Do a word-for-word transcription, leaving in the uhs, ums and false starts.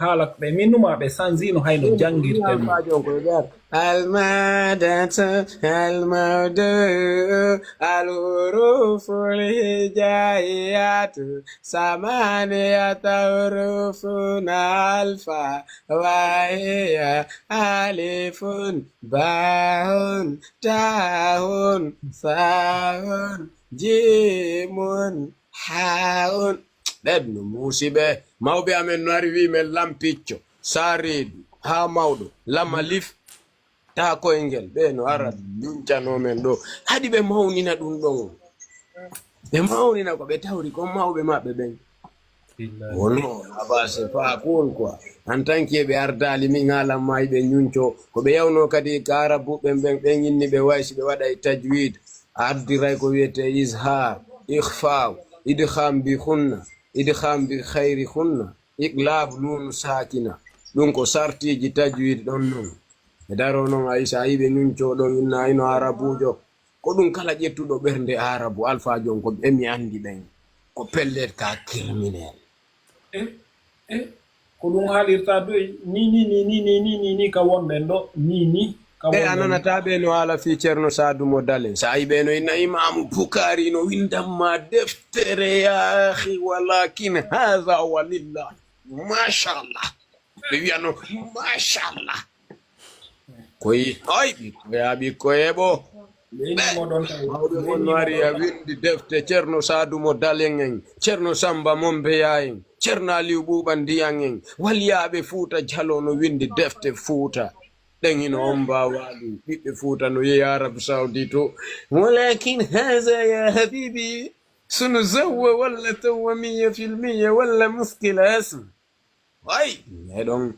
Haala ɓe min numa ɓe sanzino hayno jangirten. Almadatu, almawdu, alhurufu lhijayatu, samaniyata hurufun alfa, wahiya alifun, baun, taun, saun, jimun, haun. Ɗen no muusi ɓe. Mawɓe amen no ari wi men lampicco, saa reedu, haa mawɗo, lama lif, taa koyngel. Ɓe no ara ñuncano men ɗo. Haɗi ɓe mawnina ɗum ɗon. Ɓe mawnina ko ɓe tawri kon mawɓe maɓɓe ɓen. Wono, aba, c'est pas cool quoi. En tant que ɓe ardaali min haalan ma ɓe ñunco. Ko ɓe yawno kadi ka Arabu ɓen, ɓen, ɓen inni ɓe way si ɓe waɗay tajwid. A ardiray ko wiyete izhar, ikhfa, idgham bi khunna, idgham bi khayri khunna, iqlab nunu sakina. Ɗum ko sartiji tajwid ɗon non. E daro non ay sa yi ɓe ñunco ɗon inna ino Arabujo. Ko ɗum kala ƴettuɗo ɓernde Arabu alfajo on ko ɓe mi andi ɓen. Ko pellet ka criminel. E, e, ko ɗum haalirta doy, ni, ni, ni, ni, ni, ni, ni, ni, ka wonɓe ɗo, ni, ni, ka E wonɓe a ɗo. Nanata ɓe no haala fii Ceerno Saadu mo Dalen. Sa yi ɓe no inna Imaamu Bukaari no windan ma deftere yaahi, walakin haza walillah. Machallah. Ɓe wiyano, machallah. Koyi, oy, ɓikkoy, haa ɓikkoy heɓo. Leydi mo ɗon tawi. Mawɓe mon no ari a windi defte Ceerno Saadu mo Dalen en, Ceerno Samba Mombeya en, Ceerno Aliyu Ɓuuɓa Ndiyan en, waliyaaɓe Fuuta Jalo no windi defte Fuuta. Ɗen hino on mbaawaali, ɓiɓɓe Fuuta no yehi Arab Saudi to. Walakin haza ya habibi, sunu zawwa walla tawwamiya filmiya walla muskila asm. Way, meɗon